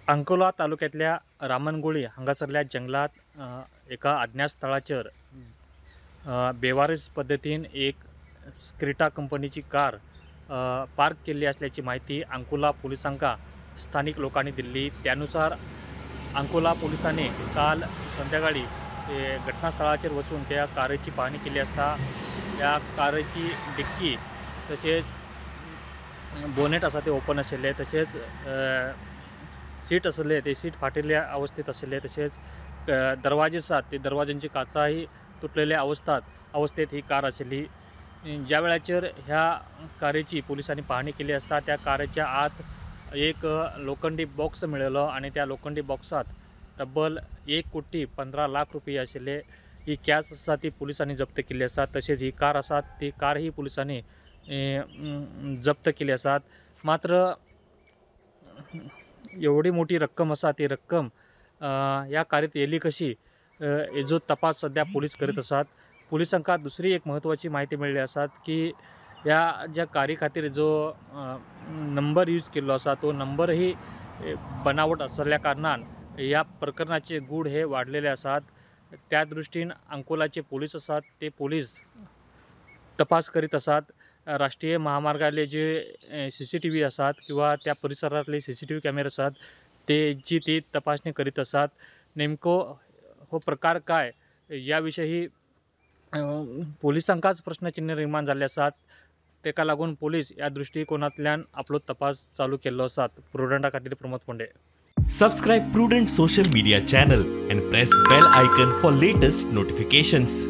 अंकोला तालुक्यांतल्या रामनगोळी हांगासरल्या जंगलात एका अज्ञात स्थळाचेर बेवारीस पद्दतीन एक स्क्रिटा कंपनीची कार पार्क केल्ली असल्याची माहिती अंकोला पोलिसांका स्थानिक लोकांनी दिल्ली. त्यानुसार अंकोला पोलिसांनी काल संध्याकाळी घटनास्थळाचेर वचून त्या कारेची पाहणी केली असता त्या कारेची डिक्की तशेंच बोनेट आसा ते ओपन आशिल्ले, तशेंच सीट आसले ते सीट फाटिल्ल्या अवस्थेत आशिल्ले, तशेंच दरवाजे आसात ते दरवाज्यांची काचाही तुटलेल्या अवस्थेत ही कार आशिल्ली. ज्या वेळाचेर ह्या कारेची पोलिसांनी पाहणी केली असता त्या कारेच्या आत एक लोखंडी बॉक्स मेळिल्लो आनी त्या लोखंडी बॉक्सात तब्बल 1,15,00,000 रुपये आशिल्ले. ही कॅश आसा ती पोलिसांनी जप्त केल्ली आसा, तशेंच ही कार आसा ती कार ही पोलिसांनी जप्त केली आसात. मात्र एवढी मोठी रक्कम आसा ती रक्कम ह्या कारीत येयली कशी हेजो तपास सध्या पोलीस करीत आसात. पोलिसांका दुसरी एक महत्त्वाची माहिती मेळ्ळी आसात की ह्या ज्या कारी खातीर जो नंबर यूज केल्लो आसा तो नंबरही बनावट आसल्या कारणान ह्या प्रकरणाचे गूढ हे वाडलेले आसात. त्या दृश्टीन अंकोलाचे पोलीस आसात ते पोलीस तपास करीत आसात. राष्ट्रीय महामार्गाले जे CCTV आसात किंवा त्या परिसरातले CCTV कॅमेरे आसात तेची ती तपासणी करीत आसात. नेमको हो प्रकार काय या विषयी पोलिसांकाच प्रश्नचिन्ह निर्माण जाल्ले आसात. तेका लागून पोलीस ह्या दृष्टिकोनांतल्यान आपलो तपास चालू केल्लो आसात. प्रुडंटा खातीर Pramod Ponde. Subscribe Prudent social media channel and press bell icon for latest notifications.